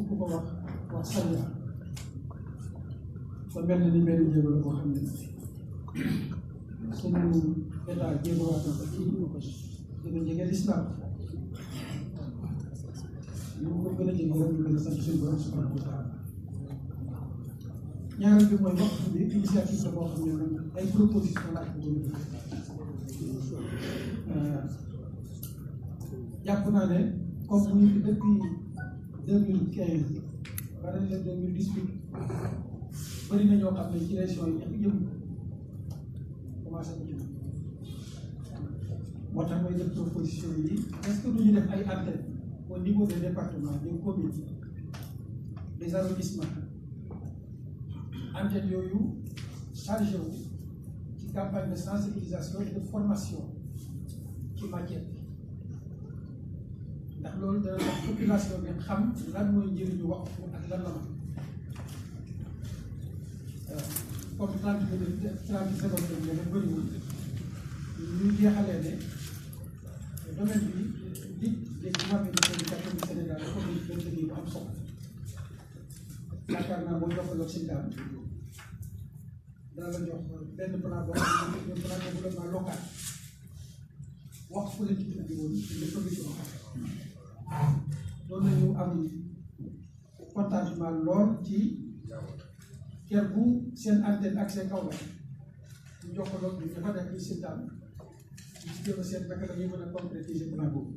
ku ko wax Sanya kon mel na ni benn jéego la boo xam ne suñu état jéegowaat na ko ci gën a jege l'islam ñu ko gën a jege rek ñu gën a sant suñu borom subhanahu wa taala ñaareel bi mooy wax bi initiative la boo xam ne man ay proposition la ak bëgg jàpp naa ne comme ñu ngi depuis 2015 ba ren la 2018 bëri na ñoo xam ne ci région yi yëpp commencé ko ci moo tax may def proposition yi est-ce que du ñu def ay antennes au niveau des départements des communes des arrondissements antennes yooyu chargé wu ci campagne de sensibilisation et de formation ci matière bi ndax loolu dana tax population bi xam lan mooy njëriñu waqfu ak lan la comme 30 secondes lañ ne bëriwul ñu jeexalee ne domaine bi dit des moyens de communication du Sénégal dafa nekk benn liggéey bu am solo yaakaar naa boo jokkaloo si daal dana la jox benn plan boo xam ne plan de développement local wax fu la ci tuddi woon le commission loolu la ñu am contentement lool ci kër bu seen antenne ak seen kaw la ñu jokkaloo ñu dafa def ci si daal ñu ci jëm seen naka la ñuy mën a concrétiser plan boobu